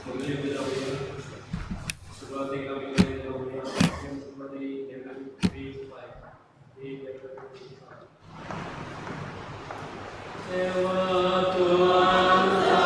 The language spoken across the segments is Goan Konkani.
सगळीं उलोवया. सुरवातीक आमी उलोवया 11:35, 11:35. देवा तूं आमचो.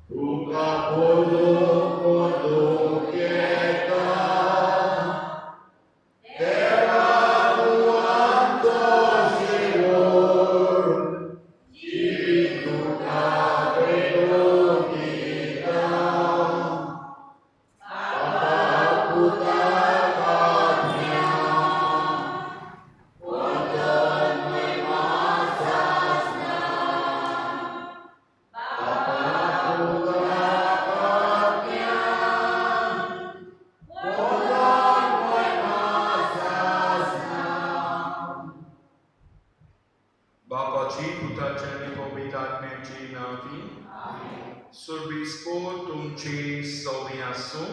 तुका पोदो पोदो केता देवा तूं आमचो शेवोर जिवीत तुका भेटोवन दिता बाबा पुता आज्ञा बापाची पुताची आनी पवित्र आत्म्याची नांवी. सुरबीस तुमची सवी आसूं.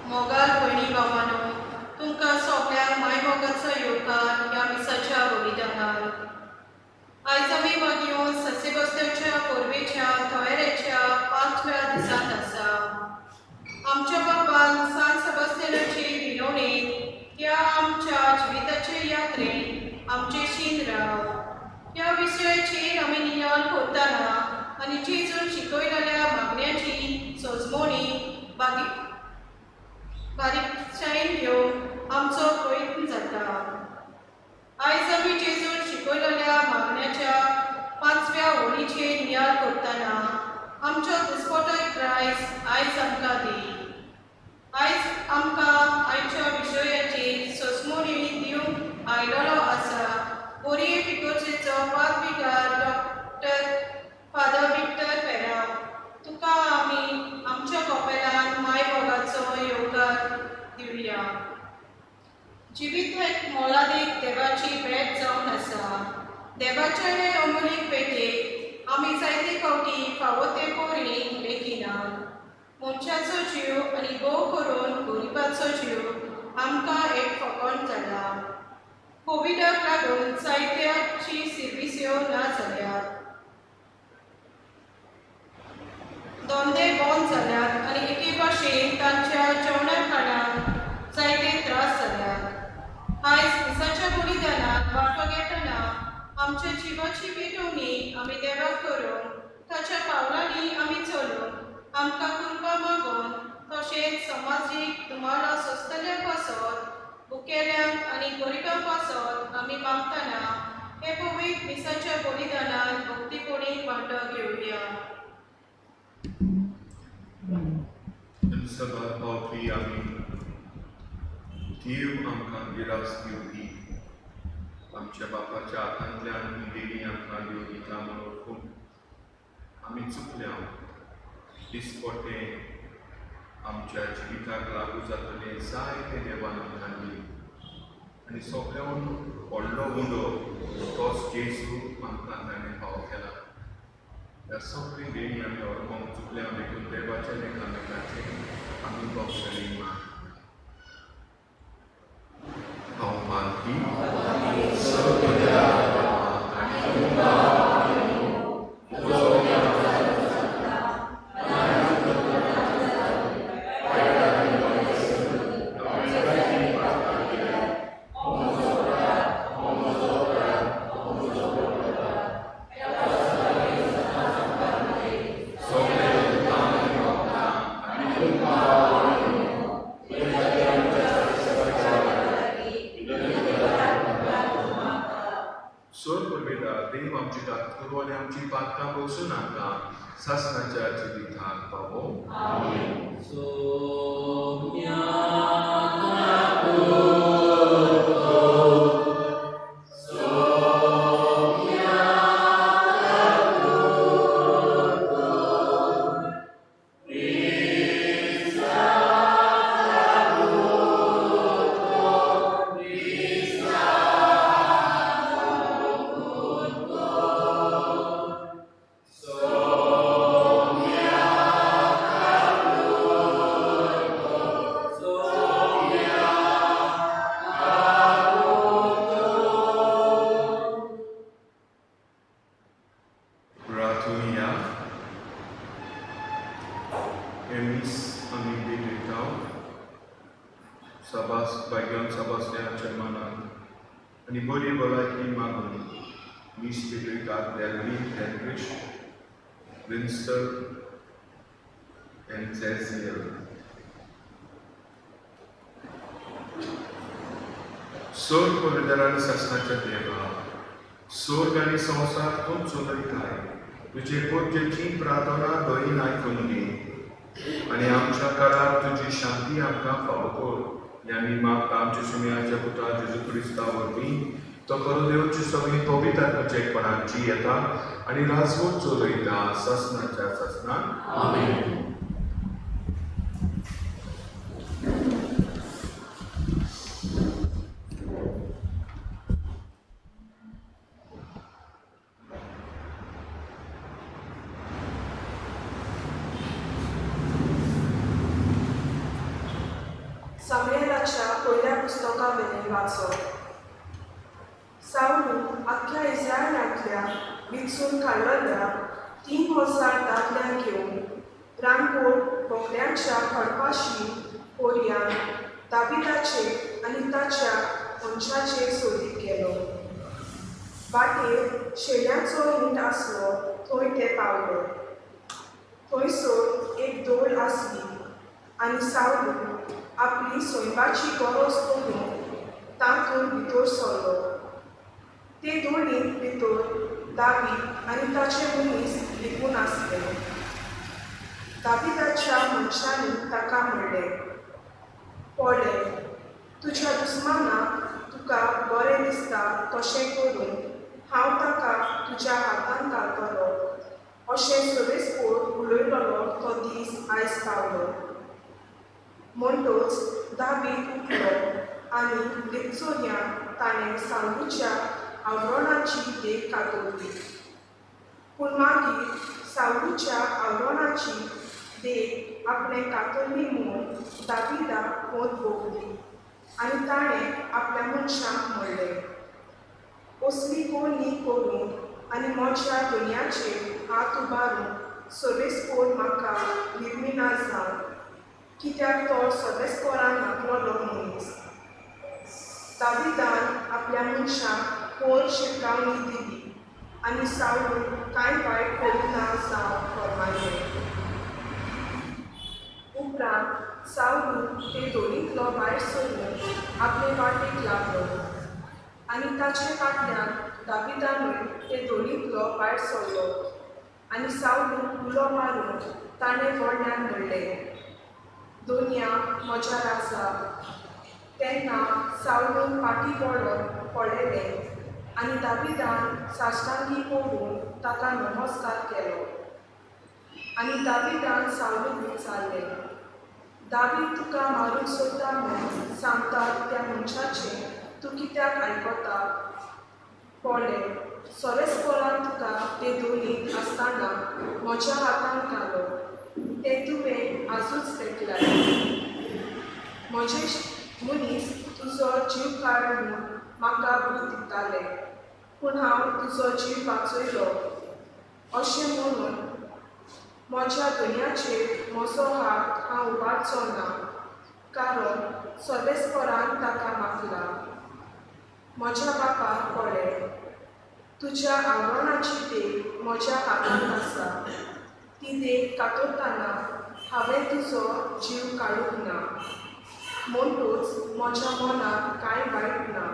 मोगाल भयणी भावानो, तुमकां सगळ्यांक मायमोगाचो येवकार ह्या मिसाच्या बलिदानान. आयज आमी मागीर ससेबस्त्याच्या परबेच्या तयारेच्या पांचव्या दिसांत आसा. आमच्या बापान सान सेबास्तियनाची विनवणेन ह्या आमच्या जिविताचे यात्रेन आमचे शीन राव ह्या विशयाचेर आमी नियाळ करतना आनी जेजून शिकयलेल्या मागण्याची सोजमणी बागी बारीकसाणेन घेवन आमचो प्रयत्न जाता. आयज आमी जेजून शिकयलेल्या मागण्याच्या पांचव्या ओळीचेर नियाळ करतना आमचो दिसपटो क्रायस्ट आयज आमकां दी. आयज आमकां आयच्या विशयाचेर सोजमणी दिवंक आयलेलो आसा बोरये फिकोर्चेचो पादविगार डॉक्टर फादर विक्टर फेरांव. तुका आमी आमच्या कपेलान मायमोगाचो येवकार दिवया. जिवीत एक मोलादीक देवाची भेट जावन आसा. देवाच्या हे अमोलीक भेटेक आमी जायते फावटी फावो ते परी लेखिनात. मनशाचो जीव आनी भोव करून गरिबाचो जीव आमकां एक फकाण जाला. कोविडाक लागून जायत्याची सिर्विस्यो ना जाल्यात, धंदे बंद जाल्यात आनी एके भाशेन तांच्या जेवणा खाणाक जायते त्रास जाल्यात. आयज मिसाच्या बलिदानाक वांटो घेतना आमच्या जिवाची भेटवणी आमी देवाक करून, ताच्या पावलांनी आमी चलून आमकां कृपा मागून, तशेंच समाजीक तुम्हाला सोंसतल्या पासत, भुकेल्यांक आनी गरिबां पासत आमी मागतना हे पवित्र मिसाच्या बलिदानान भक्तीपणी वांटो घेवया. सभार पावपी आमी देव आमकां गिरास दिवपी, आमच्या बापाच्या हातांतल्यान ही देणी आमकां देव दिता म्हूण वळखून आमी चुकल्या. दिसपट्टें आमच्या जिविताक लागू जातलें जायतें देवान आमकां दिलें आनी सगळ्यान व्हडलो उंडो तोच जेजू आमकां ताणें फावो केला. ह्या सगळीं देणी आमी वळखूंक चुकल्या, देखून देवाच्या एकामेकाचें आमी बक्षणी मान. हांव मानपी सर्व आनी सोर पुर्वेदा देव आमची दात करूं आनी आमची पातकां भोगसून आमकां सासणाच्या जिविताक पावो. सोम्या. हें मीस आमी भेटयता साबास भाग्यान साबासल्याच्या मानान आनी बरी भलायकी मागून मीस भेटयतात Delvin Henrich Winston and Cecil. सोर पवित्र सासनाच्या देवा, सोर्ग आनी संवसार तूं चलयताय. तुजे पोरजेची प्रार्थना दोयीन आयकून घे आनी आमच्या काळार तुजी शांती आमकां फावो कर. आनी आमी मागता आमच्या सुमयाच्या पुता जेजू क्रिस्ता वरवीं, तो खरो देवची सगळीं पवित्र आत्म्याच्या एकपणान येता आनी राजवट चलयता सासनाच्या सासनान. आमेन. सामुएलाच्या पयल्या पुस्तका वेलें वाचप. सावलू आख्ख्या इस्रायलांतल्या विचून काडलेल्या 3000 दादल्यांक घेवन रानकोट बोकड्यांच्या खडपाशी कोरयान दाविदाचेर आनी ताच्या मनशाचेर सोदीक गेलो. वाटेर शेळ्यांचो हिंड आसलो थंय ते पावले. थंयसर एक दोळ आसली आनी सावलू आपली सैमाची गरज करून तातूंत भितर सरलो. ते दोणींत भितर दावीद आनी ताचे मनीस लिपून आसले. दाविदाच्या मनशांनी ताका म्हणलें, पळय, तुज्या दुस्मानाक तुका बरें दिसता तशें करून हांव ताका तुज्या हातांत घालतलो अशें सवेस्पोर उलयलेलो तो दीस आयज पावलो. म्हणटच दावीद उठलो आनी लिपचोरयां ताणें सावलूच्या आवरणाची देख कातरली. पूण मागीर सावलूच्या आवरणाची देख आपणें कातरली म्हूण दाविदाक खंत भोगली आनी ताणें आपल्या मनशांक म्हणलें, असली कोणी करूंक आनी म्हज्या दुनियाचेर हात उबारून सवेस्पोर म्हाका निर्मिना जावं, कित्याक तो सवेस्पोरान नाकलोलो मनीस. दाविदान आपल्या मनशांक कोर शिटकावणी दिली आनी सावलून कांय वायट करूं ना जावं फर्मायलें. उपरांत सावलू ते दोणींतलो भायर सरून आपले वाटेक लागलो आनी ताचे फाटल्यान दाविदानूय ते दोणींतलो भायर सरलो आनी सावलूक उलो मारून ताणें व्हडल्यान म्हणलें, दोनया म्हज्या राजा. तेन्ना सावलून फाटीं वळोन पळयलें आनी दाविदान साश्टांगी पडून ताका नमस्कार केलो. आनी दाविदान सावलूक विचारलें, दावीद तुका मारूंक सोदता म्हूण सांगतात त्या मनशाचें तूं कित्याक आयकता? पळय, सोरेस्पोरान तुका ते दोनीत आसतना म्हज्या हातांत घालो, तें तुवें आजूच देखलाय. म्हजे मनीस तुजो जीव काड म्हूण म्हाका भूत दिताले, पूण हांव तुजो जीव वाचयलो. अशें म्हणून म्हज्या दुनियाचेर म्हजो हात हांव उबारचो ना, कारण सर्वेस्परान ताका मागला. म्हज्या बापा, पळय, तुज्या आवरणाची देख म्हज्या हातांत आसा. ती देख कातरतना हांवें तुजो जीव काडूंक ना, म्हणटूच म्हज्या मनाक कांय वायट ना,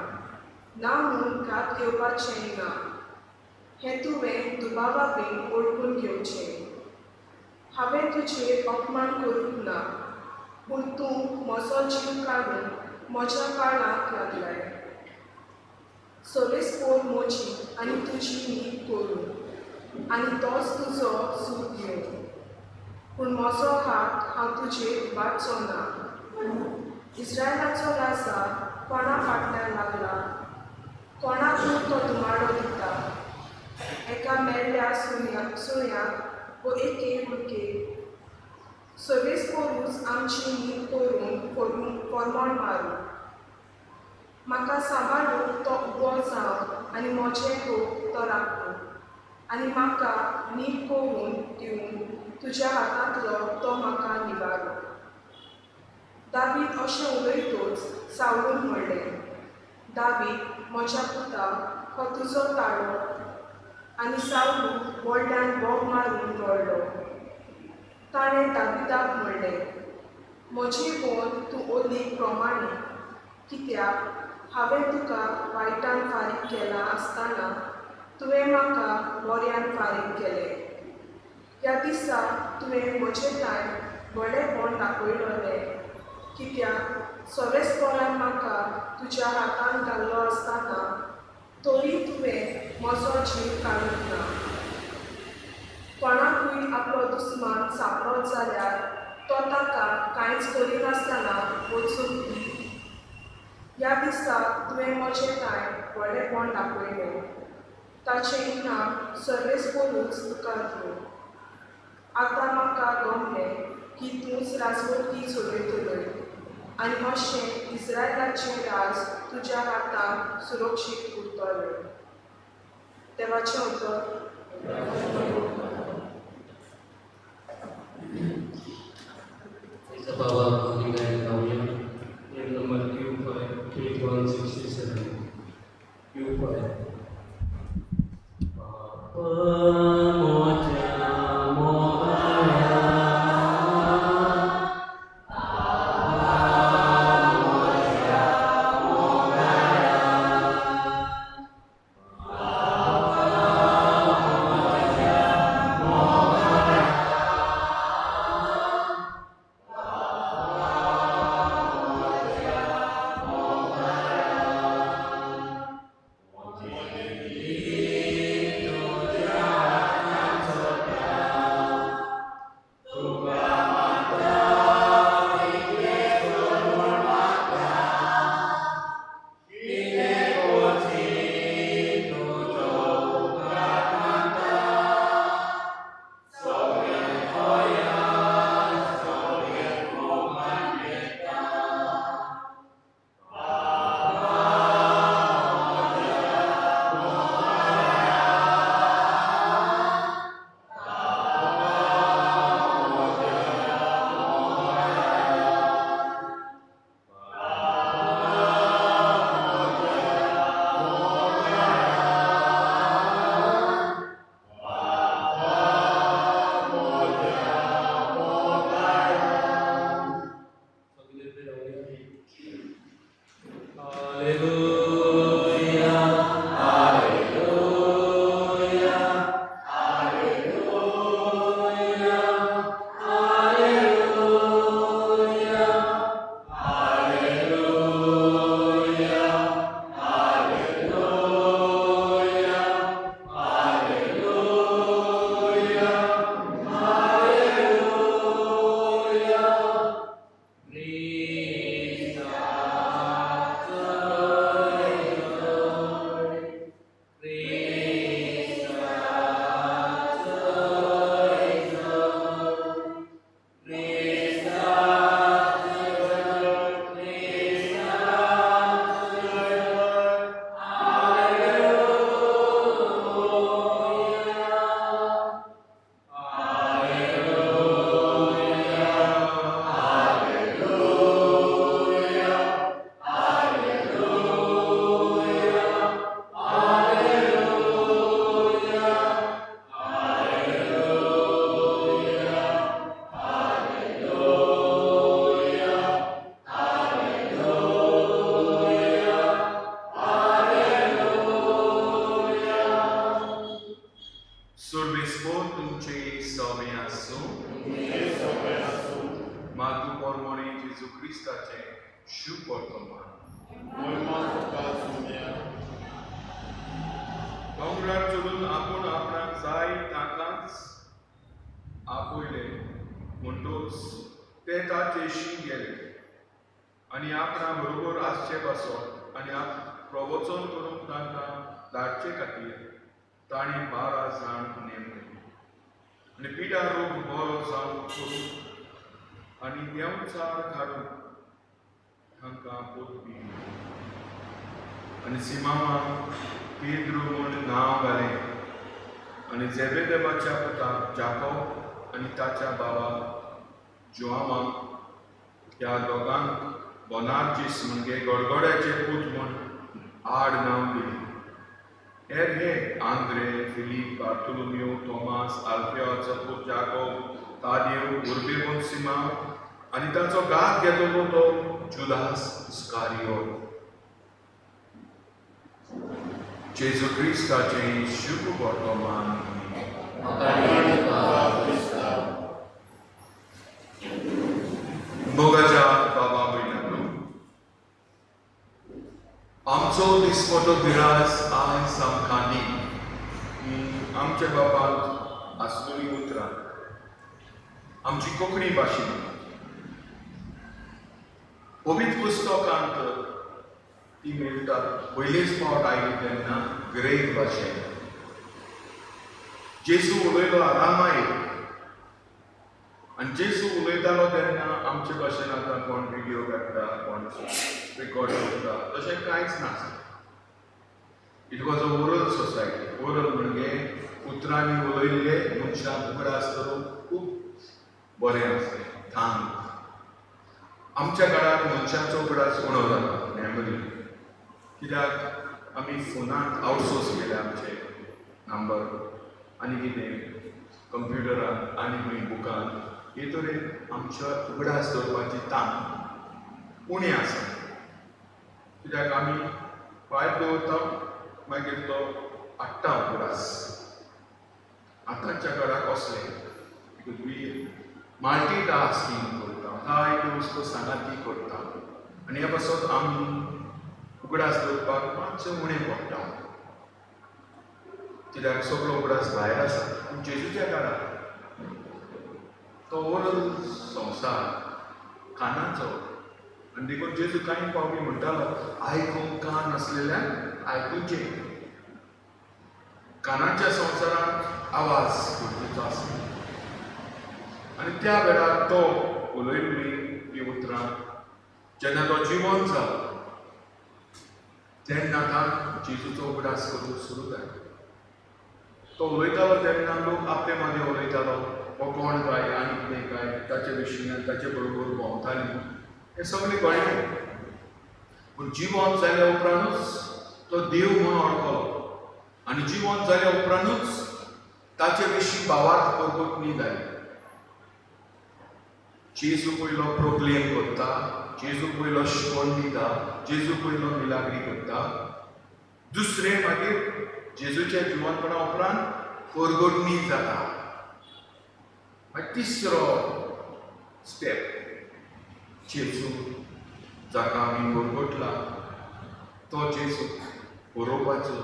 ना म्हूण घात घेवपाचें ना. हें तुवें दुबावा बीन वळखून घेवचें. हांवें तुजेर अपमान करूंक ना, पूण तूं म्हजो जीव काडून म्हज्या पाळाक लागलाय. सोरेस्पोर म्हजी आनी तुजी नीत करूं आनी तोच तुजो सूख घेवं, पूण म्हजो हात हांव तुजेर उबारचो ना. इस्रायलाचो राजा कोणा फाटल्यान लागला? कोणाकूय तो धुमाडो दिता? एका मेल्ल्या सुण्याक वो एके हुडकेक? सर्वेस्पोरूच आमची नीत करून फॉर्मोण मारूं. म्हाका सांबाळूंक तो उबो जावं आनी म्हजें रोग तो राखूं आनी म्हाका नीट करून दिवन तुज्या हातांतलो तो म्हाका. दावीद अशें उलयतच सावलून म्हणलें, दावीद म्हज्या पुता, हो तुजो ताळो. आनी सावलू व्हडल्यान बोब मारून रडलो. ताणें दाविदाक म्हणलें, म्हजी बोन तूं ओली प्रमाणे, कित्याक हांवें तुका वायटान फारीक केलां आसतना तुवें म्हाका बऱ्यान फारीक केलें. ह्या दिसा तुवें म्हजें थांय व्हडलेपण दाखयलोलें, कित्याक सोरेसपरान म्हाका तुज्या हातान घाल्लो आसतना तरी तुवें म्हजो जीव काडूंक ना. कोणाकूय आपलो दुस्मान सांपडत जाल्यार तो ताका कांयच करिनासतना वचूंक दी. ह्या दिसा तुवें म्हजें थांय व्हडलेपण दाखयलें, ताचें इनाम सर्वेस्परूच तुका दिवं. आतां म्हाका गमलें की तूंच राजवटी चलयतलोय आनी अशें इस्रायलाचें राज तुज्या हातांत सुरक्षीत उरतलें. देवाचें उतर. Sa baba ng Kauya, hymn number Q5, 3167. Q5. Papa moja moaya, Hallelujah, Hallelujah, Hallelujah, Hallelujah, Hallelujah, Hallelujah, Hallelujah, Hallelujah. Krishna Survispo तुमचे सवे आसूं. मातू पोरमोणे जेजू क्रिस्ताचें शुभ वर्तमान. दोंगरार चडून आपूण आपणाक जाय ताकाच आपयले म्हणटूच ते ताचेशी गेले आनी आपणा बरोबर आसचे पासत आनी प्रवचन करूंक तांकां धाडचे खातीर ताणें 12 जाण नेमले आनी पिडा रोग बरो जावंक करूंक आनी देंवचार काडूंक तांकां पोतबी. आनी सिमांवाक पेद्रू म्हूण नांव घालें आनी जेबेदेवाच्या पुताक जाकोब आनी ताच्या भावाक जोआवाक ह्या दोगांक बोनार्जीस म्हणजे गडगड्याचे पूत म्हूण आड नांव दिली. हेर हे आंद्रे, फिलीप, बार्तोलोमियो, तोमास, आल्फेवाचो पूत जाकोब, तादेव, उर्बेबोन सिमांव आनी ताचो घात घेतलो तो जुदास इस्कारियोत. जेजू क्रिस्ताचें शुभ वर्तमान. मोगाच्या बाबा भयणांनो, आमचो दिसपटो धिराज आयज आमकां दी ही आमच्या बाबांत आसलेलीं उतरां आमची कोंकणी भाशेन पवित्र पुस्तकांत ती मेळटा. पयलीच फावट आयली तेन्ना ग्रेक भाशेन जेजू उलयलो आरामायक. आनी जेजू उलयतालो तेन्ना आमचे भाशेन आतां कोण विडियो काडटा, कोण रिकॉर्ड करता, तशें कांयच नासलें. It was a oral society. Oral म्हणजे उतरांनी उलयल्ले मनशाक उगडास करूंक खूब बरें आसलें थांग. आमच्या काळार मनशाचो उगडास उणो जाला, मेमरी, कित्याक आमी फोनांत आवटसोर्स केले आमचे नंबर आनी कितें कंप्युटरान आनी खंय बुकान. हे तरेन आमच्या उगडास दवरपाची तांक उणी आसा, कित्याक आमी भायर दवरता, मागीर तो हाडटा उगडास. आतांच्या काळाक असलें because we multi tasking करता, जायत्यो वस्तू सांगाती करता आनी हे पासत आमी उगडास दवरपाक मातशें उणें पडटा, कित्याक सगळो उगडास भायर आसा. पूण जेजूच्या काळार तो ओरल संवसार कानाचो आनी देखून जेजू कांय फावटी म्हणटालो, आयकूंक कान आसलेल्यान आयकुचें. कानाच्या संवसारांत आवाज गरजेचो आसता आनी त्या वेळार तो उलयल्ली ती उतरां जेन्ना तो जिवन जालो तेन्ना जेजूचो उगडास करूंक सुरू जालो. तो उलयतालो तेन्ना लोक आपले मदें उलयतालो, हो कोण काय आनी कितें काय ताचे विशीं आनी ताचे बरोबर भोंवताली, हें सगळें कळ्ळें. पूण जिवन जाल्या उपरांतूच तो देव म्हूण वळखलो आनी जिवन जाल्या उपरांतूच ताचे विशीं भावार्थ करगटणी जाली. जेजू पयलो प्रोक्लेम करता, जेजू पयलो शिकवण दिता, जेजू पयलो मिलाग्री करता, दुसरें मागीर जेजूच्या जिवनपणा उपरांत परगटणी जाता. मागीर तिसरो स्टेप, जेजू जाका आमी परगटला तो जेजू बरोवपाचो,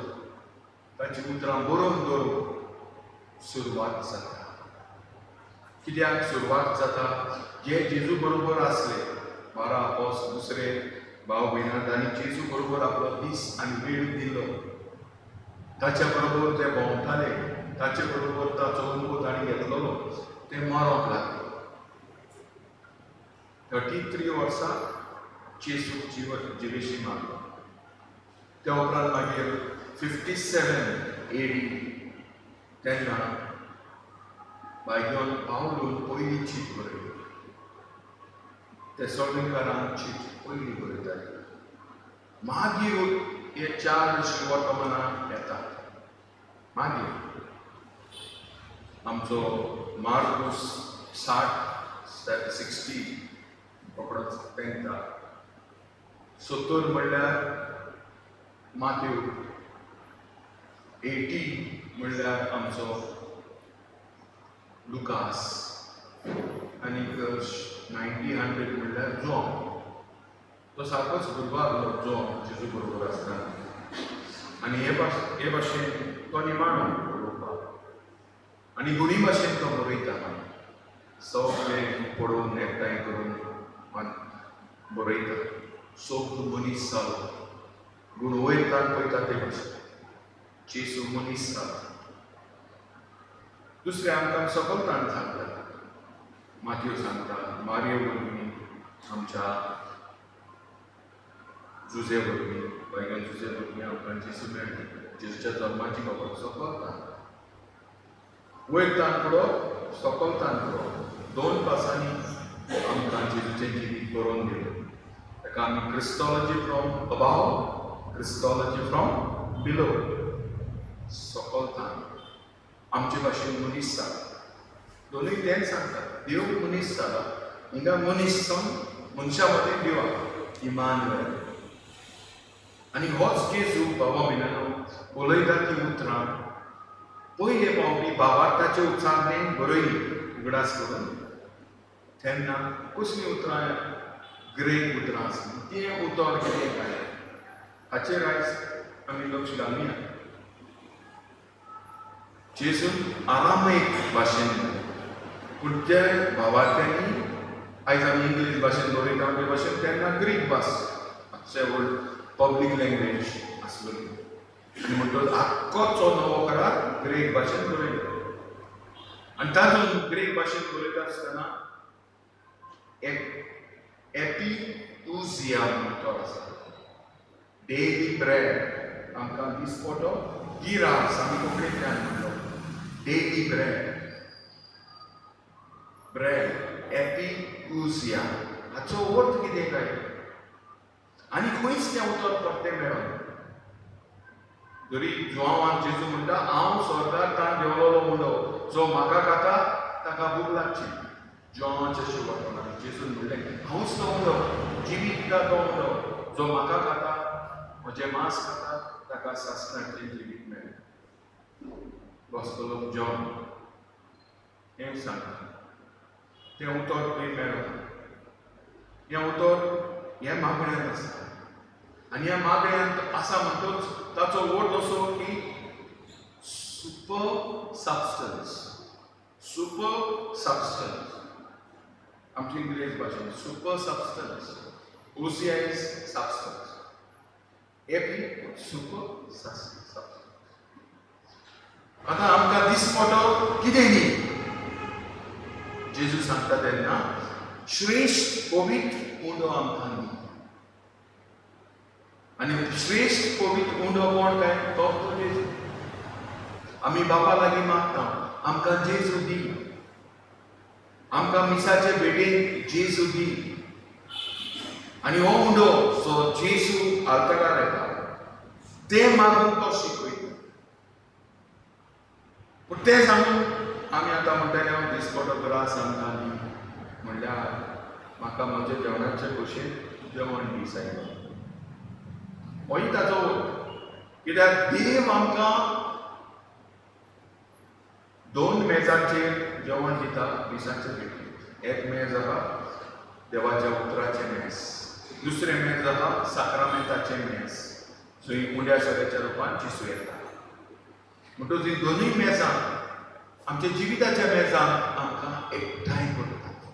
ताची उतरां बरोवन दवरूंक सुरवात जाता. कित्याक सुरवात जाता? जे जेजू बरोबर आसले 12 आपोस दुसरे भाव भयणां, तांणी जेजू बरोबर आपलो दीस आनी वेळ दिलो, ताच्या बरोबर ते भोंवताले, ताचे बरोबर ताचो अनुभव तांणी घेतलेलो, ते मरोंक लागले. 33 वर्सां जेजू जिवेशी मारलो. त्या उपरांत मागीर 57 AD तेन्ना बायगोन पावलून पयली चीट बरयली. तेसलोनिकारांक चीट पयली बरयताली. मागीर हे 4 वर्तमानां येतात. मागीर आमचो मार्कूस 60 रोकडोच तेंका, 70 म्हणल्यार माथ्यू, 80 म्हणल्यार आमचो लुकास आनी 90 100 म्हणल्यार जॉन. तो सारकोच भुरगो आसलो जॉन जेजू बरोबर आसतना आनी हे भाशेन तो निमाणो बरोवपाक आनी गुणी भाशेन तो बरयता. सगळें पळोवन एकठांय करून बरयता. सगळो मनीस जालो, गुण वयतान पळयता ते भाशेन जेजू मनीस जालो. दुसरें आमकां सकलतान सांगता, माथ्यो सांगता, मारयो वरवीं, आमच्या जुजे वरवीं, बायगन जुजे वरवीं आमकां जेजू मेळटा. जेजूच्या जल्माची खबर सकलतान, वयर तान पुरो सकल तान पुरो, दोन पासांनी आमकां जेजूच्या आमचें जिवीत बरोवन दिलें. ताका आमी Christology from above, Christology from below. सकलतान आमचे भाशेन मनीस जाला, दोनूय तेंच सांगतात. देव मनीस जाला, हिंगा मनीस जावन मनशा मदीं देवा इमानुएल. आनी होच जेजू बाबा भयणांनो उलयता ती उतरां पयले फावटी भावार्थाचे उच्चारणेन बरयली उगडास करून. तेन्ना कसलीं उतरां, ग्रेक उतरां आसलीं, तें उतर कितें काय हाचेर आयज आमी लक्ष घालुया. जेजून आरामेक भाशेन म्हणलें, पूण ते भावार्थ्यांनी आयज आमी इंग्लीश भाशेन बरयता ते भाशेन तेन्ना ग्रीक भास मातशें व्हड पब्लीक लँग्वेज आसलेली. आनी म्हणटकच आख्खोच हो नवो करार ग्रीक भाशेन बरयलो. आनी तातूंत ग्रीक भाशेन बरयता आसतना एपिउजिया म्हणटा आसा, डेली ब्रेड. आमकां दिसपटो गिरास आमी कोंकणींतल्यान म्हणलो डेली ब्रेड, ब्रेड एपिउजिया हाचो अर्थ कितें काय आनी खंयच तें उतर परतें मेळना. जरी जुआंवान जेजू म्हणटा हांव स्वर्गार ताण देंवलोलो उंडो, जो म्हाका खाता ताका भूक लागची. जुआंवाच्या शेवटाक जेजून म्हणलें हांवूच तो उंडो, जिवीत दिता तो उंडो, जो म्हाका खाता म्हजें मांस खाता ताका सासणाचें जिवीत मेळटा. गॉस्पेल ऑफ जॉन हें सांगता. तें उतर थंय मेळना. हें उतर हें मागण्यांत आसा आनी ह्या मागण्यांत आसा म्हणटकच ताचो अर्थ असो की सुपर सबस्टन्स, सुपर सबस्टन्स आमची इंग्लीश भाशेन super substance, ousia is substance, epi super substance. आतां आमकां दिसपटो कितें न्ही, जेजू सांगता तेन्ना श्रेश्ठ पवित्र उंडो आमकां दी. आनी श्रेश्ठ पवित्र उंडो कोण काय तो तो जेजू. आमी बापा लागीं मागता आमकां जेजू दी, आमकां मिसाचे भेटेन जेजू दी. आनी हो उंडो जो जेजू आल्तारार येता तें मागून तो शिकयता. पूण तें सांगून आमी आतां म्हणटाले हांव दिसपटो ग्रास आमकां दी म्हणल्यार म्हाका म्हज्या जेवणाचे भशेन जेवण दी सायबा, होय ताचो अर्थ. कित्याक देव आमकां दोन मेजांचेर जेवण दिता मिसाचे भेटेक. एक मेज आहा देवाच्या उतराचें मेज, दुसरें मेज आहा साक्रामेंताचें मेज, थंय उंड्या सोऱ्याच्या रुपान जेजू येता. म्हणटकच ही दोनूय मेजां आमच्या जिविताच्या मेजांक आमकां एकठांय करतात.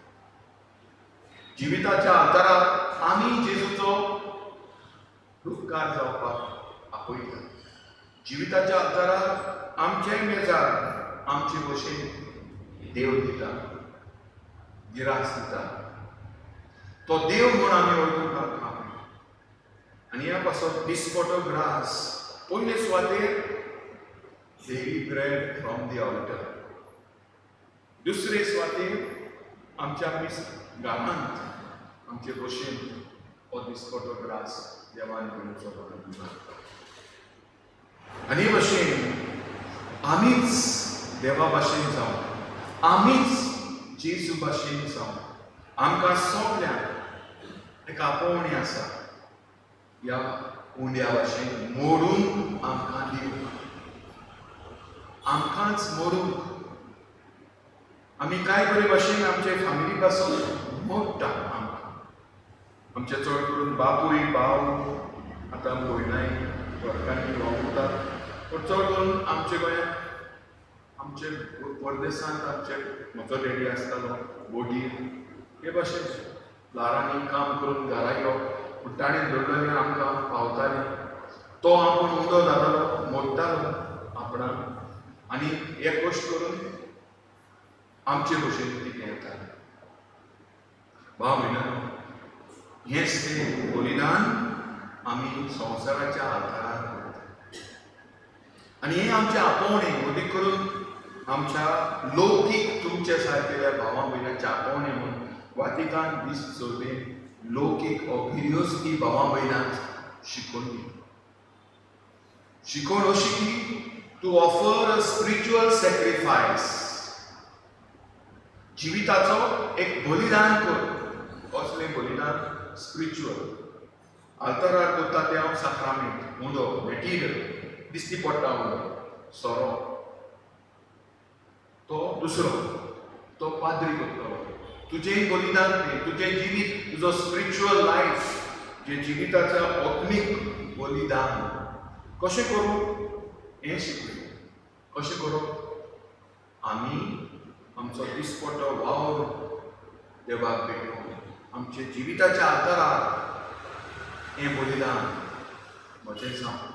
जिविताच्या आदारार आमी जेजूचो रुपकार जावपाक आपयतात. जिविताच्या आदारार आमच्याय मेजार आमचे भशेन देव दिता, गिरास दिता. तो देव म्हूण आमी वळखूंक आमकां. आनी ह्या पासत दिसपटो ग्रास पयले सुवातेर daily bread from the altar, दुसरे सुवातेर आमच्या मिस गांवांत आमचे भशेन हो दिसपटो ग्रास देवान दिवचो म्हणून मागता. आनी हे भशेन आमीच देवा भाशेन जावं, आमीच जेजू भाशेन जावं. आमकां सगल्यांक एक आपोवणें आसा ह्या उंड्या भाशेन मोडून आमकां दिवंक, आमकांच मोडूंक. आमी कांय बरे भाशेन आमचे फामिली पासून मोडटा आमकां. आमचे चड करून बापूय भाव आतां भयणांय घरकान्नी वावुरतात, पूण चड करून आमच्या गोंयांत आमचे परदेसांत आमचे म्हजो डॅडी आसतालो बोटीर हे भाशेन ल्हारांनी काम करून घरा यो, पूण ताणें धरलेलें आमकां पावतालें. तो आपूण उंडो जातालो, मोडटालो आपणाक आनी एक गोश्ट करून आमचे भशेन कितें येतालें. भाव भयणांनो, हेंच तें बलिदान आमी संवसाराच्या आधारार करतात. आनी हें आमचें आपोवणें अदीक करून आमच्या लौकीक तुमच्या सारकेल्या भावा भयणांचें आपोवणें म्हूण वातिकान बिस्प सभेन लौकीक ओ गिरेस्ती भावा भयणांक शिकोवन दिली. शिकवण अशी की to offer a spiritual sacrifice, जिविताचो एक बलिदान कर. कसलें बलिदान? स्पिरिच्युअल. आल्तारार करता तें हांव साक्रामेंत, उंडो, मॅटिरियल दिश्टी पडटा, उंडो सोरो तो दुसरो, तो पाद्री करतलो. तुजें बलिदान तें, तुजें जिवीत, तुजो स्पिरिच्युअल लायफ, जे जिविताचो आत्मीक बलिदान कशें करूं हें शिकलें. कशें करप? आमी आमचो दिसपट्टो वावर देवाक भेटोवन आमच्या जिविताच्या आल्तारार हें बलिदान म्हजें जावं,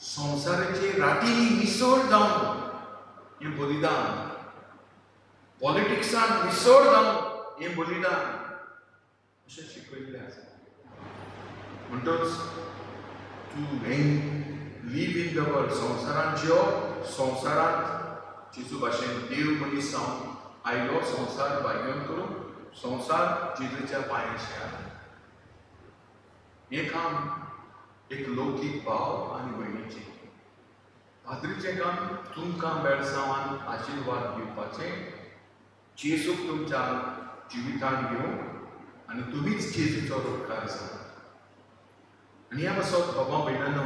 संवसाराचे राटींनी मिसळ जावन हें बलिदान, पॉलिटिक्सान मिसळ जावन हें बलिदान, अशें शिकयल्लें आसा. म्हणटच to live in the world, संवसारांत जियो, संवसारांत जेजू भाशेन देव मनीस जावन आयलो, संवसार भाग्यन करून संवसार जेजूच्या पांयाशी आयलो. हें काम एक लौकीक भाव आनी भयणीचें. पाद्रीचें काम तुमकां बेळसांवान आशिर्वाद दिवपाचें, जेजूक तुमच्या जिवितांत घेवंक आनी तुमीच जेजूचो रुपकार जाता. आनी ह्या पासत बाबा भयणानो,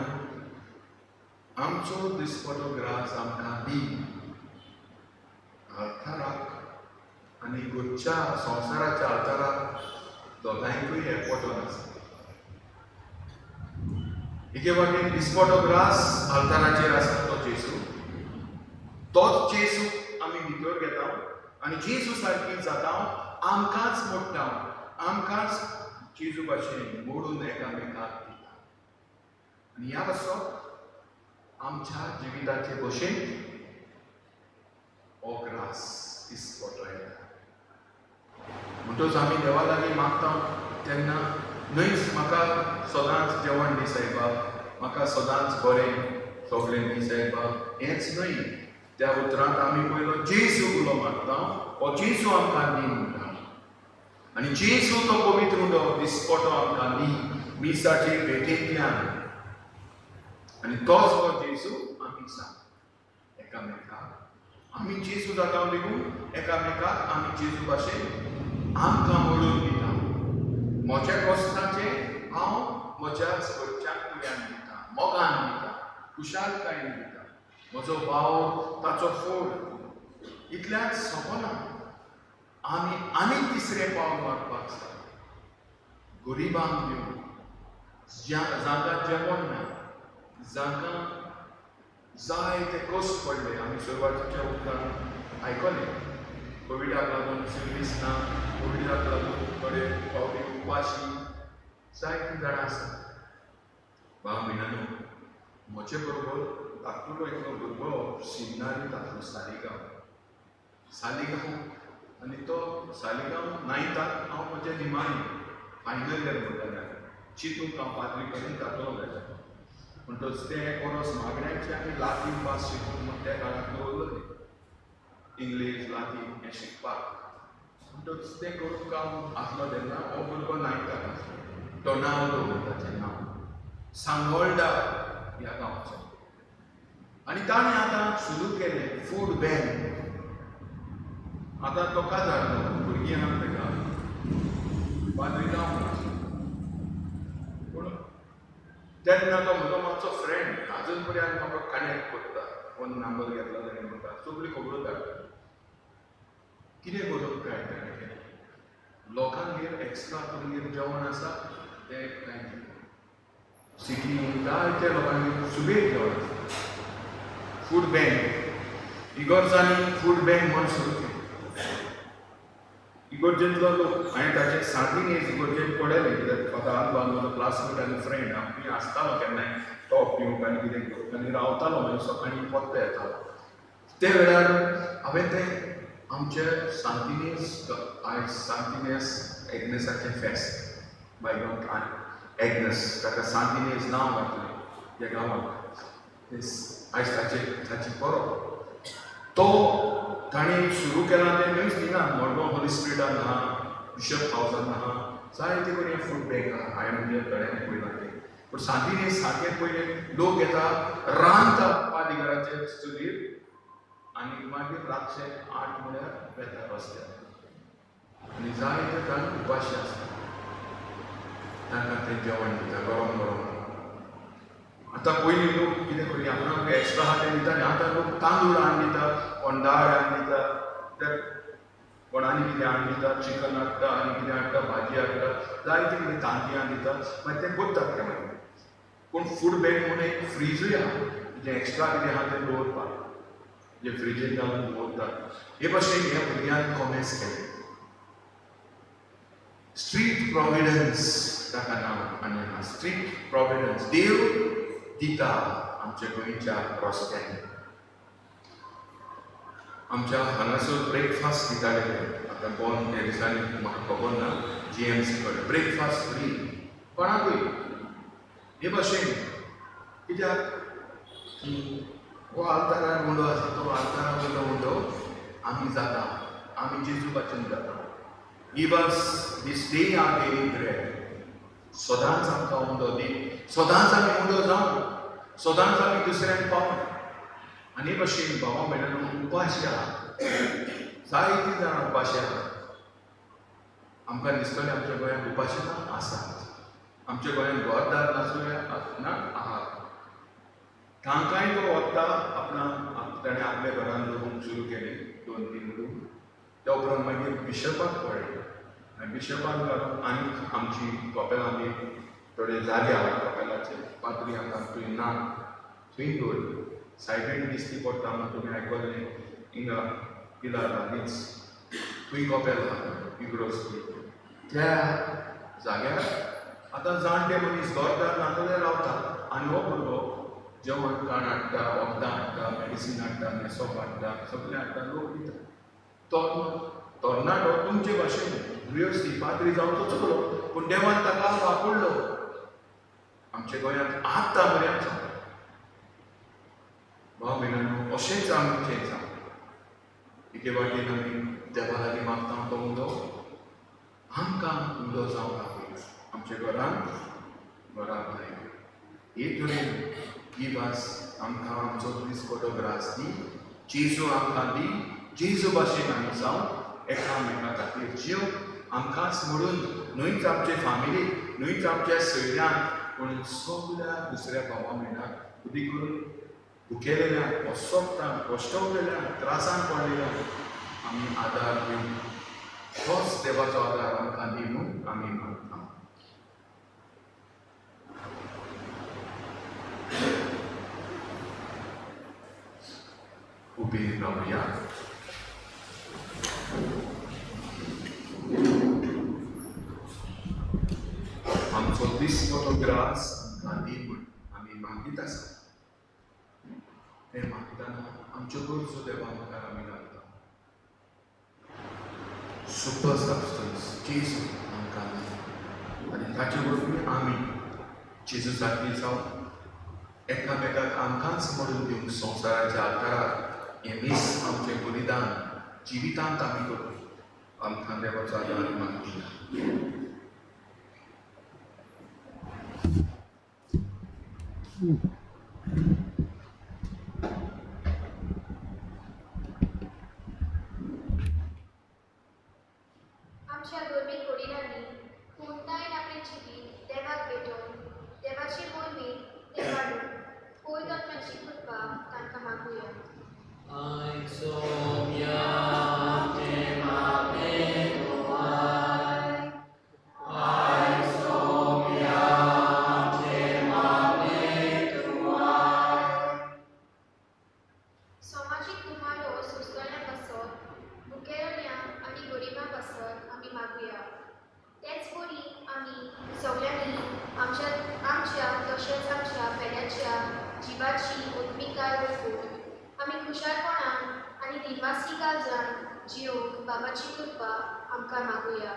आमचो दिसपटो ग्रास आमकां दी. आल्ताराक आनी घरच्या संवसाराच्या आल्ताराक दोगांयकूय एकवटून आसा. एके वाटेन दिसपटो ग्रास आल्ताराचेर आसा तो जेजू, तोच जेजू आमी भितर घेता आनी जेजू सारकी जाता, आमकांच मोडटा, आमकांच जेजू भाशेन मोडून एकामेकाक दिता. आनी ह्या पासत आमच्या जिविताचे भशेन हो ग्रास दिसपटो येता. म्हणटच आमी देवा लागीं मागता तेन्ना न्हयच म्हाका सदांच जेवण दी सायबा, म्हाका सदांच बरें सगळें दी सायबा, हेंच न्हय. त्या उतरांत आमी पयलो जेजू उलो मारता, हो जेजू आमकां दी म्हणटा आनी जेजू तो पवित्र उंडो दिसपटो आमकां दी मिसाचे भेटेंतल्यान. आनी तोच हो जेजू आमी सांग एकामेकाक, आमी जेजू जाता देखून एकामेकाक आमी जेजू भाशेन आमकां मोडून दिता. म्हज्या कश्टाचें हांव म्हज्या घरच्यांक फुड्यान दिता, मोगान दिता, खुशालकायेन दिता. म्हजो वावर ताचो फोड इतल्यान सोंपना. आमी आनीक तिसरें पावल मारपाक जाय, गरिबांक दिवन, जांकां जेवण ना, जांकां जाय ते कश्ट पडले. आमी सुरवातीच्या उतरान आयकलें, कोविडाक लागून सर्वीस ना, कोविडाक लागून थोडे फावटी उपाशी जायतीं जाणां आसात. भाव भयणांनो, म्हजे बरोबर धाकटुलो एकलो भुरगो सिमनारींत आसलो, सालिगांव, सालिगांव. आनी तो सालिगांव नायन्थाक, हांव म्हज्या निमाणी फायनल इयर म्हणटाले, चिंतूंक हांव पाद्री कडेन जातलो जाल्यार. म्हणटच तें ओरोस मागण्याचें आनी लातीन भास शिकूंक म्हूण त्या काळार दवरलेलें, इंग्लीश लातीन हें शिकपाक. म्हणटच तें करूंक हांव आसलो तेन्ना हो भुरगो नायन्थाक आसलो. डोनाल्डो ताचें नांव, सांगोल्डा ह्या गांवचो. आनी ताणें आतां सुरू केलें फूड बँक. आतां तो काजार जालो, भुरगीं आहा ताका, पाद्री जावंक नासलो. पूण तेन्ना तो म्हजो मातसो फ्रेंड, आजून पर्यंत म्हाका कनेक्ट करता, फोन नंबर घेतला ताणें म्हाका, सगळी खबरो धाडटा. कितें करूंक काय ताणें केलें, लोकांगेर एक्स्ट्रा तुमगेर जेवण आसा तें कांय सिटीन जायते लोकांगेर सुबेज जेवण आसा. फूड बँक, इगर्जांनी फूड बँक म्हूण सुरू केली. इगर्जेंतलो लोक, हांवें ताचें सांतिनेज इगर्जेंत पळयलें, कित्याक फादर आल्बान म्हजो क्लासमेट आनी फ्रेंड. हांव खंय आसतालो केन्नाय टॉप दिवंक आनी कितें करूंक आनी रावतालो, मागीर सकाळीं परतो येतालो. ते वेळार हांवें तें आमचे सांतिनेज, आयज सांतिनेज एग्नेसाचें फेस्त, बायगॉन एग्नेस, ताका सांतिनेज नांव घातलें त्या गांवाक, आयज ताचे ताची परब. तो तांणी सुरू केलां तें न्हूच दिना. मडगांव होली स्पिरिटान आहा, बिशप हावसान आहा, जायते कडेन फूड बँक आहा. हांवें म्हणजे थोड्यांनी पळयलां तें. पूण सांतिनेज सारकें पयलें लोक येता, रांदता पादिगराचे चुलीर आनी मागीर रातचे 8 म्हळ्यार वेता रस्त्यार आनी जायते जाण उपाशी आसता, तांकां तें जेवण दिता गरम गरम. आतां पयलीं लोक कितें करी आपणाक एक्स्ट्रा आहा तें दिता न्ही. आतां लोक तांदूळ हाडून दिता, कोण दाळ हाडून दिता, कोण आनी कितें हाडून दिता, चिकन हाडटा आनी कितें हाडटा, भाजी हाडटा, जायते कितें तांतयां दिता, मागीर तें करतात ते मागीर. पूण फूड बँक म्हणून एक फ्रिजूय आहा, जें एक्स्ट्रा कितें आहा तें दवरपाक, जे फ्रिजीन घालून दवरतात. हे भाशेन ह्या भुरग्यान कॉमेस केलें. स्ट्रीट प्रोविडन्स ताका नांव आनी आहा, स्ट्रीट प्रोविडन्स. देव दिता आमच्या गोंयच्या रस्त्यांनी. आमच्या हांगासर ब्रेकफास्ट दिताले ते, आतां बंद त्या दिसांनी म्हाका खबर ना. जीएमसी कडेन ब्रेकफास्ट फ्री कोणाकूय. हे भाशेन कित्याक की हो आल्तारार उंडो आसा, तो आल्तारा वयलो उंडो आमी जाता, आमी जेजू भाशेन जाता. Give us this day our daily bread. सदांच आमकां उंडो दी, सदांच आमी उंडो जावं, सदांच आमी दुसऱ्यांक पावूं. आनी हे भाशेन भावा भयणांनो, उपाशी आहा, जायतीं जाणां उपाशी आहा. आमकां दिसतलें आमच्या गोंयांत उपाशी ना आसात, आमच्या गोंयांत घरदार नासुया ना आहात. तांकांय तो वता आपणा ताणें आपल्या घरान दवरूंक सुरू केलें 2-3 रूम. त्या उपरांत मागीर बिशपाक पळयलें आनी बिशपान घालून आनीक आमची कपेलां बी थोडे जागे आहा कपेलाचे, पाद्री आतां थंय ना, थंय दवरली. सायबीण दिसती पडटा म्हूण तुमी आयकल्लें, हिंगा पिलार लागींच थंय कपेल आहा इग्रोज. त्या जाग्यार आतां जाणटे मनीस घरदार नासले रावता आनी हो भुरगो जेवण खाण हाडटा, वखदां हाडटा, मेडिसीन हाडटा, न्हेसप हाडटा, सगळें हाडटा, लोक दिता. तरणाटो तुमचे भाशेन दुयेंती पाद्री जावचो चुकलो, पूण देवान ताका वापरलो. आमच्या गोंयांत आतां मरेन जाता. भाव भयणांनो, अशेंच आमचें जावं. एके वाटेन आमी देवा लागीं मागता तो उंडो आमकां उंडो जावंक आपयता आमच्या घरांत, घरा भायर. हे तरेन गिव अस आमकां आमचो दिसपटो ग्रास दी, जेजू आमकां दी. जेजू भाशेन आमी जावं, एकामेका खातीर जीव आमकांच म्हणून न्हूच आमचे फामिलीक, न्हूच आमच्या सयऱ्यांक, पूण सगल्या दुसऱ्या भावा भयणाक, उदी करून भुकेलेल्यांक, असोक्तांक, कश्टवलेल्यांक, त्रासान पडलेल्यांक आमी आदार दिवन तोच देवाचो आदार आमकां दी म्हूण आमी मागता. उबी रावया. आमचो दिसपटो ग्रास आमकां दी म्हूण आमी मागीत आसा. तें मागतना आमच्यो गरजो देवा मुखार आमी घालता. सुपर सबस्टन्स जेजू आमकां दी आनी ताचे वरवीं आमी जेजू सारकी जावन एकामेकाक आमकांच म्हणून दिवंक संवसाराच्या आकारार हें मीस आमचें बलिदान जिवितांत आमी करूं. आमकां देवाचो आदार मागया. आमच्या धर्मीक वडिलांनी पूर्णतायेन आपलें जिवीत देवाक भेटोवन देवाचे मोहिमेंत तें वाडून पवित्र आत्म्याची कृपा तांकां मागुया. समाजीक कुमारो सोंसतल्या पासत, भुकेलेल्या आनी गरिबां पासत आमी मागुया. तेच वरी आमी सगल्यांनी आमच्या आमच्या तशेंच आमच्या पेल्याच्या जिवाची ओत्मिकाय वळखून आमी खुशालपणान आनी दिनवासी काळजान जियोंक बाबाची कृपा आमकां मागुया.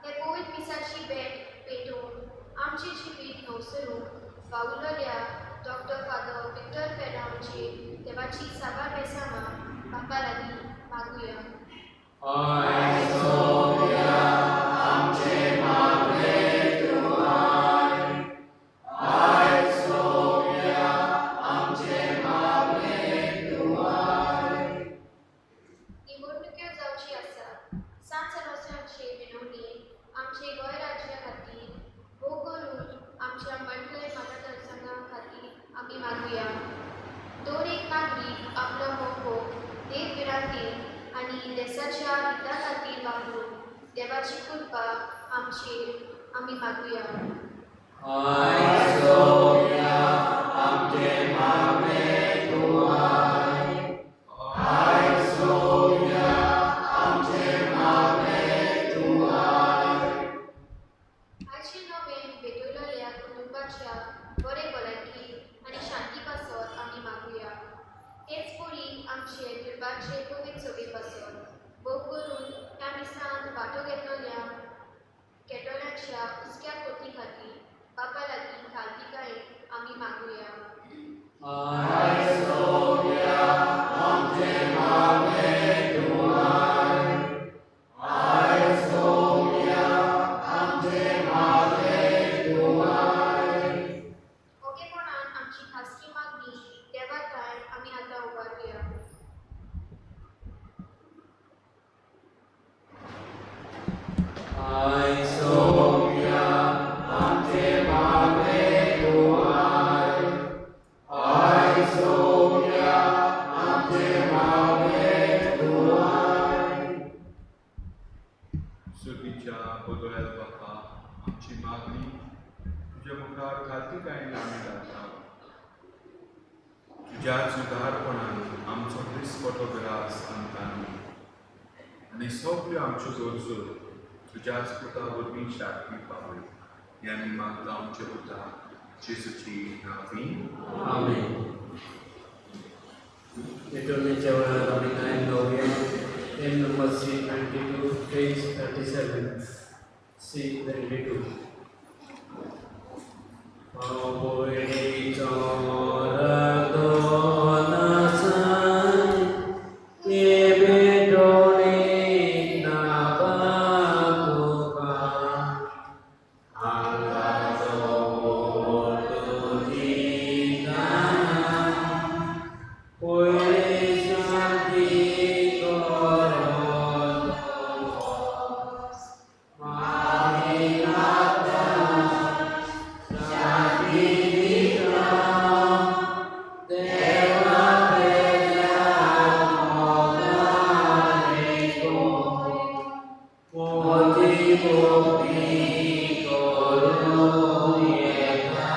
हे पवित्र मिसाची भेट पेटोवन आमचें जिवीत नवसरूंक वावुरलेल्या डॉक्टर फादर विक्टर फेर्रांवचे देवाची साबार बेसांवां बापा लागीं मागुया. निवडणुक्यो जावची आसा. सांत सेबास्तियानाचे विनवणेन आमचे गोंय राज्या खातीर, भोव करून आमच्या मंडळ मतदारसंघा खातीर आमी मागुया. दर एक नागरीक आपलो मोको देव भिरांतेन आनी देसाच्या हिता खातीर वापरून देवाची कृपा आमचेर आमी मागुया. आयचे नवेन भेटवलेल्या कुटुंबाच्या बरे भलायकी आनी शांती पासत आमी मागुया. तेच परी आमचे दुर्बाचे पवित्र सभे पासत, भोव करून ह्या मिसांत वांटो घेतलेल्या घेतलेल्यांच्या हुस्क्या कोती खातीर बापा लागीं ताळतिकायेन आमी मागुया. ओगेपणान आमची खासगी मागणी देवा थाय आमी आतां उबारुया. सुर्गीच्या बदोळ्यात बापा, आमची मागणी तुज्या मुखार खातीकायेन आमी घालता. तुज्याच उदारपणान आमचो दिसपटो ग्रास आमकां दी आनी सगल्यो आमच्यो गरजो तुज्याच पुता वरवीं शांती पावय. हें आमी मागता आमच्या पुता जेजूची नांवी. आमेन. लिटर्जीच्या वेळार आमी गायन गावया. Hymn number C92, page 37. C92. आवयचो रगो नासाय, भेटोणी नावा तुका. हांगाचो तुजी दाना, पयली शांती करो मागीर शांती दिता देवा पेल्या मोगान गो मोजी भक्ती करूं येता.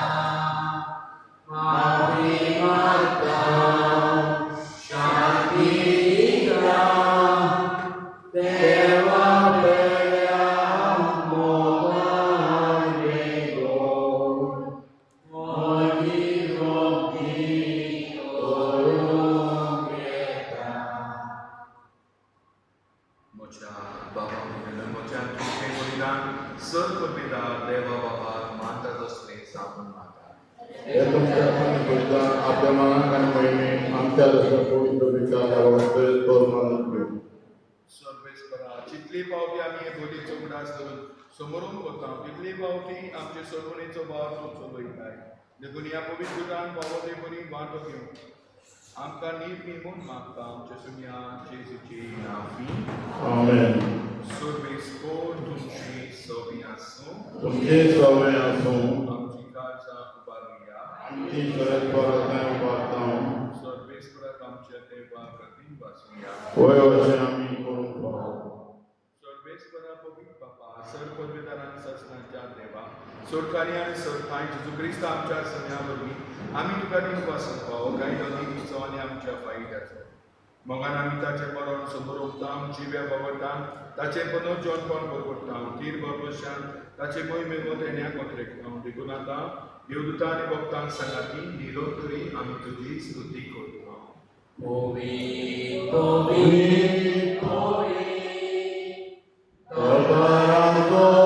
माफी मागता, शांती दिता देवा पेल्या मोगान गो मोजी भक्ती करूं येता. म्हज्या बाबा म्हण्टलें म्हज्या तुमचें बलिदान सर पदवीदार देवा बाबा मानता तसलें जावन मागता. हे तुमच्या बलिदान आपल्या मनाक आनी मोहिमेक आमच्या जसो पवित्र विचार तोर मानून घेवं. सर्वेस्परा, जितले फावटी आमी हे बलीचो उगडास धरून समोरून करता, तितले फावटी आमचे सरवणेचो भार तूं चलयताय. देखून ह्या पवित्र उदान फावो ते बरी वांटो घेवन आमकां नीट म्हूण मागता आमच्या सुन्या जेजूची नांवी. आमेन. सर्वेस्पर तुमची सवी आसूं. तुमचे सवय आसूं. आमची काळजां उबारुया. आमची परत उबारता. सर्वेस्पराक आमच्या देवाक वाचुया. होय, अशें आमी करूंक फावो. सर्वेस्परा, पवित्र बापा, सर पदवीदारान सजनाच्या देवा, सोडकारी आनी सरकाय जेजू क्रिस्त आमच्या सन्या वरवीं आमी तुका दिवपाक फावो कांय दोनी उत्सव आनी आमच्या फायद्याचो मोगान आमी ताचें मरण समोर उरता, जिव्या बाबडटा ताचें पुनर्जनपण बरपडटा, तीर बरपशान ताचे मोहिमे तेण्या कोत्रेकता. देखून आतां देवदूता आनी भक्तांक सांगाती निरोधरी आमी तुजी स्तुती करता. पवी पवी पवी. दरबाराचो.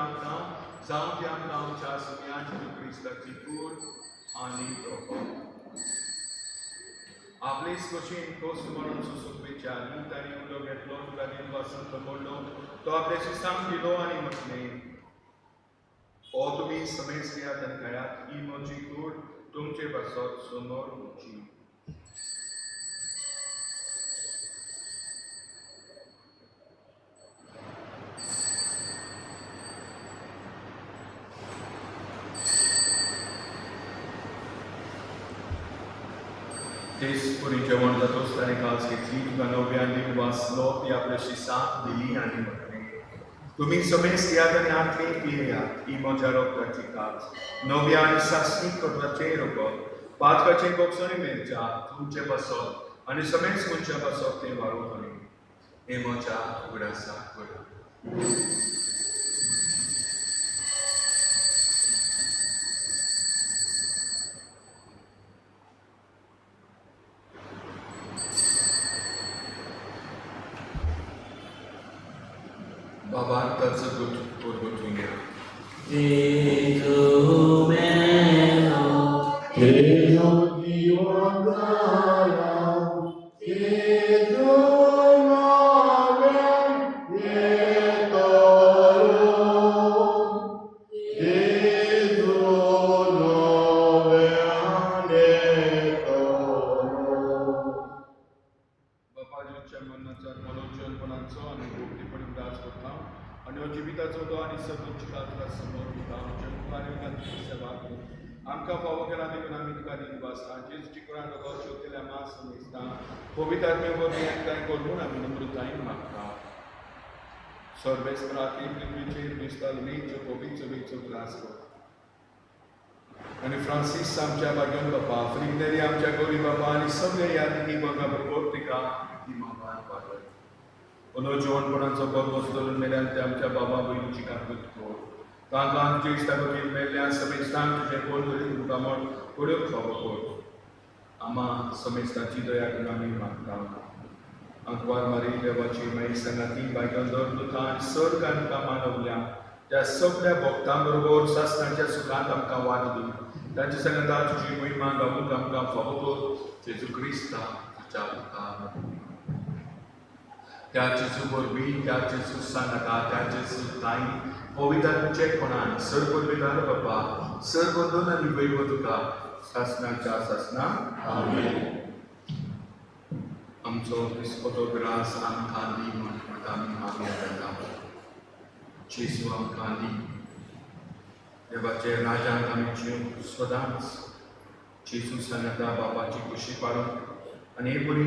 मागता जावं ती आमकां आमच्या सुम्या जेजू क्रिस्ताची कूड आनी रोको. आपलेच भशेन खोस म्हणून सुसूक आनी ताणें उलो घेतलो तुका दिनवासन मोडलो तो आपल्या शिसांक दिलो आनी म्हटलें हो तुमी समेज घेयात आनी खायात ही म्हजी कूड तुमचे पासत समोर उरची. तेच पुरी जेवण जातोच ताणें कास घेतली तुका नव्यान वाचलो ती आपल्या शिसांक दिली आनी म्हटलें तुमी समेज घेयात आनी हातली पियेयात ही म्हज्या रोगताची कास नव्या आनी सासणीक करपाचें रोगत पातकाचें बोगसणी मेळच्या तुमचे पासत आनी समेज मनशा पासत तें वाडोवतलें हें म्हज्या उगडासाक करात. बाबा ताचो दूत पुरगुतूया. जेजू मेलो जेजू जिवन जाला, जेजू नव्यान येतलो, जेजू नव्यान येतलो. बापा जेजूच्या मरणाचो मलोचनपणाचो आनी गोपनीपणी उदास करता आनी हो जिविताचो तो आनी सगळची तुका समोर दिता आमच्या मुखार येवन तुजी सेवा करूं आमकां फावो केला देखून आमी तुका दिनवासता जेजूची कुरान रोगो शोधलेल्या मास समजता पवित्र आत्म्या वरवीं एकठांय करून आमी नम्रतायेन मागता. सर्वेस्पराती पृथ्वीचेर दिसता पवित्र वेचो ग्रास कर आनी फ्रांसीस आमच्या भाग्योन बापा फ्रिगनेरी आमच्या गोरी बापा आनी सगळे यादीनी बघा बरोबर तिका ती माबार पावय ओनो जिवनपणाचो बरबस धरून मेल्यान ते आमच्या बाबा भयणीची काकूत कर तांकां आमच्या इश्टा खातीर मेल्ल्या समेस्तांक तुजें कोण तरी तुमकां म्हण पडूंक फावो कर आमा समेस्ताची दया करून आमी मागता. आंकवार मारी देवाची माई सांगाती भाग्योन दर दुतां आनी सर्ग आमकां मानवल्या त्या सगळ्या भक्तां बरोबर सासणाच्या सुखांत आमकां वाट दी तांचे सांगाता तुजी महिमा गावूंक आमकां फावो कर जेजू क्रिस्ता तुज्या मुखार. त्या जेजू वरवीं त्या जेजू सांगाता त्या जेजू ताई पवित्र चेकपणान सर पवित्र बापा सर बंदून आनी वैव तुका सासणाच्या सासणा. आमेन. आमचो दिसपटो ग्रास आमकां दी म्हण आमी मागया जाता. जेजू आमकां दी देवाचे राजांक आमी जिवंक सदांच जेजू सांगाता बापाची खुशी पाडूंक आनी हे परी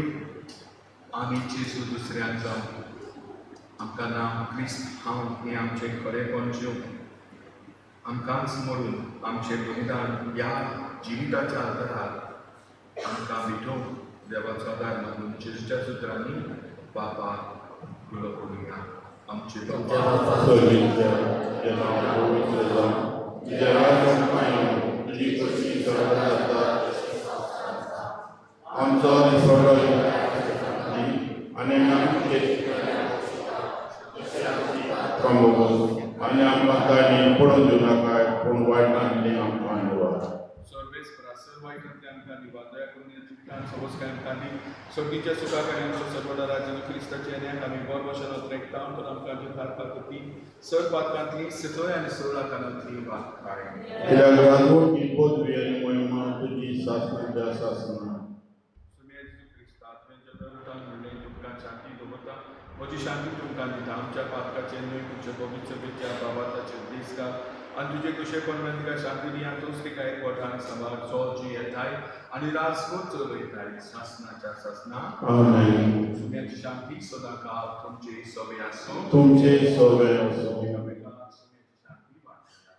आमी जेजू दुसऱ्यांक जावं आमकां नांव क्रिस्त हांव हें आमचें खरेपण जिवंक आमकांच मोडून आमचें बलिदान ह्या जिविताच्या आदारार आमकां भेटोवंक देवाचो आदार मागून जेजूच्या सुत्रांनी बापाक उलो करुया. आमचे बापा सर्वीच्या तुजें नांव पवित्र जावं, तुजें राज्य आमकां येवं, तुजी खोशी स्वर्गांत जाता तशी संवसारांत. आमचो दिसवडो दी आनी आमचे आनी आमकां तांणी पडून दिवं नाकाय पूण वायटांतली आमकां निवार. सर्वेस्परा सर्व वायटांतली आमकां निवार दया करून ह्या जिवितांत सवस्काय आमकां दी सर्गीच्या सुखा आनी आमच्या सर्वदारा जेजू क्रिस्ताच्या येण्याक आमी बर भशेन अत्रेकता तर आमकां जिवतार ती सर पातकांतली सितोय आनी सोळा कानांतली वाट काड. कित्याक राजवट ही पदवी आनी महिमा तुजी सासणाच्या सासणा. सुम्या जेजू क्रिस्ता तुवें दरतान म्हणलें तुमकां शांती दवरता म्हजी शांती तुमकां दिता आमच्या पातकाचें न्हय तुमच्या पवित्र सभेच्या बाबाताचेर दीस घाल आनी तुजे कुशेपण म्हळ्यार तिका शांती दी आनी तूंच तिका एक वटान सांबाळ जो जी येताय आनी राजपूत चलयताय सासणाच्या सासणा. आमेन. सुम्याची शांती सदां काळ तुमचे सोबे आसूं. तुमचे सोबे आसूं. एकामेकांक सुम्याची शांती वांटया.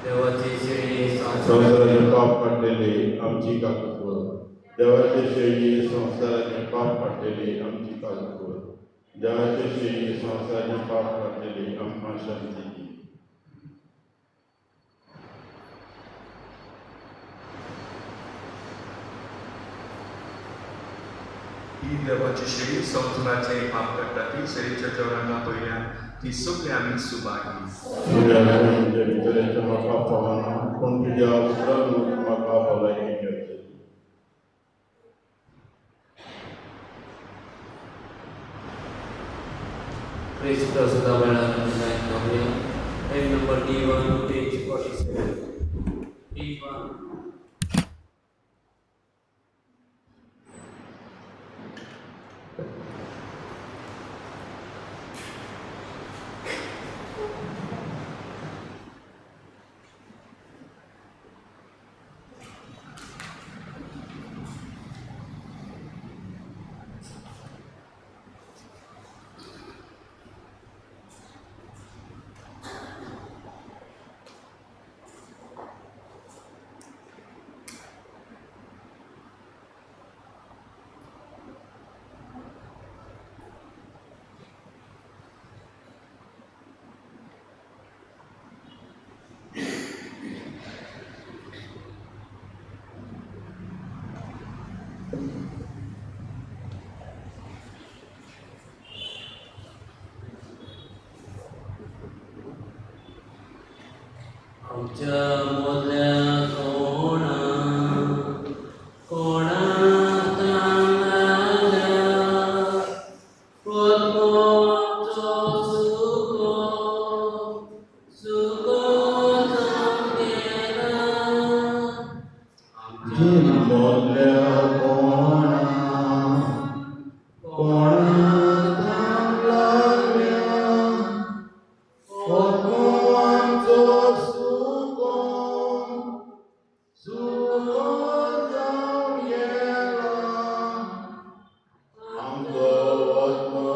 देवाची श्री संवसाराचे पाप काडलेले आमची काकूत कर. देवाचे शेळी संवसाराचे पाप काडलेले आमची काकूत कर. देवाचे शेळी संवसाराचे पाप काडलेले आमकां शांती दी. ही देवाची शेळी संवसाराचें पाप काडटा ती शेळीच्या जेवणाक आपयल्या ती सगळी आमी सुभागी. तुज्या तुमच्या भितरेचें म्हाका फावना, पूण तुज्या उतरान म्हाका भलायकी मेळटली. Praise Prasada Vela Hymn number D1, page 47. D1. आमच्या मदल्या कोणा कोणा तांगल्या आमचो सुको सुको जावन गेला. मोदल्या कोणा कोणा लागल्या, आमचो सुको सुको जावन गेला. आमचो आत्मो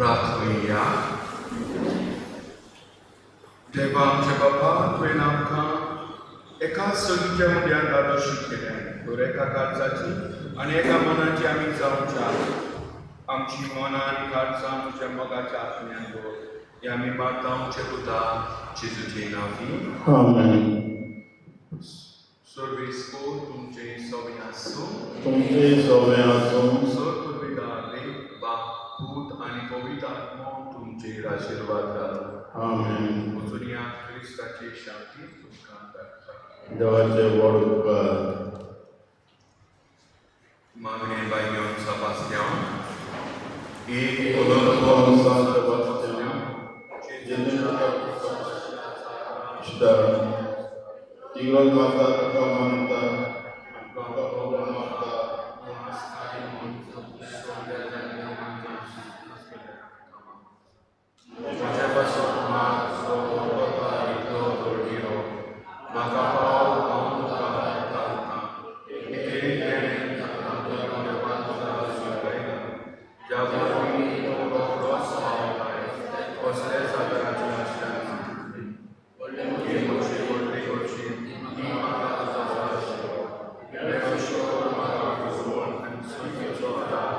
प्रार्थुया. देवा आमच्या बापा, तुवें आमकां एकाच सगळीच्या मुद्यान दादोशी केल्या, तर एका काळजाची आनी एका मनाची आमी जावच्या. आमची मनां आनी काळजां तुज्या मोगाच्या आत्म्यान दवर. हे आमी मागता आमच्या पुता जेजूचे नांवी. आमेन. सर्वेस्पोर तुमचे सगळें आसूं. तुमचे सगळें आसूं. सर पुर्विदाले बाप, पूत आनी पवित्र आत्मो तुमचेर आशिर्वाद घालूं. आमेन. वचुनया क्रिस्ताची शांती तुमकां दाखता. देवाचे व्हड उपकार. मागणें बायग्योन सबास्त्यांव एक Onorevole San Sebastiano, Tigron माता तुका मानता, तुका खबर मारता. म्हज्या पासून मागचो वता इतलो दळदिरो म्हाका पाव, हांव तुका घालतां. कितें तेणें देवान तुका शिकयलां, ज्या वरवीं तूं रोखडोच पावताय कसल्या सादराची आशा ना. ही म्हजी व्हडली करची, ती म्हाका तुजो आशिरो बेगोशोर म्हाका पुजवण आनी सुखीचो आदार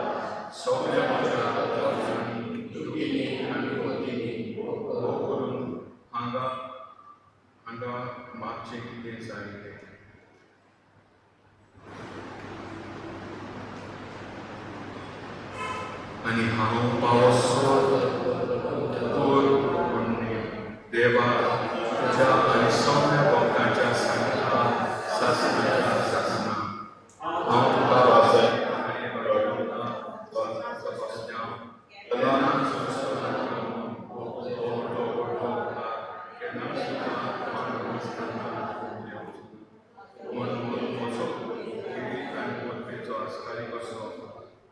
सगल्या म्हज्या गरजांनी, दुखींनी आनी पतींनी भोव करून हांगा हांगा मागचें कितें जाय तें. आनी हांव पावसो तर पुण्य देवा, तुज्या आनी सगल्या भक्तांच्या सांगता सासणाच्या सासणा हांव तुका आनी भगवंता सबास्त्यांव केन्नाच केन्नाच तुका म्हणून म्हजो खेरीत आनी पदवेचो आस्कारी कसो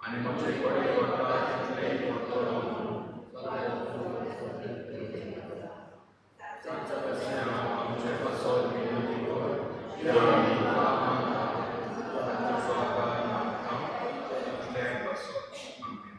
आनी म्हजे कडेन करता तितलेंय करतलो म्हणून आमचे पासत विनंती कर. आमी तुका मागता आनी तुजो आदार मागता तितलें पासत. आमेन.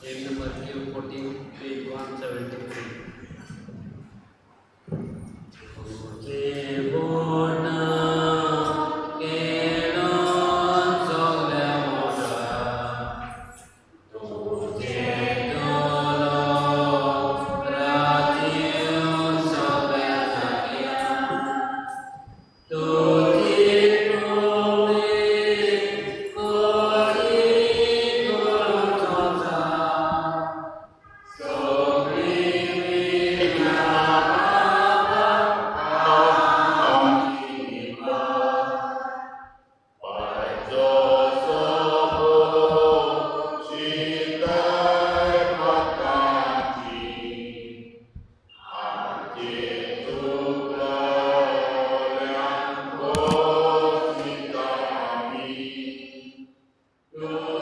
Hymn number 314, page 173. तुजें बोट केळोन सगल्या मोटार, तुजें दोलो राजीव सगल्या जाग्यार, तुजी कृपे बरी करून संवसार. सगळीं Thank you.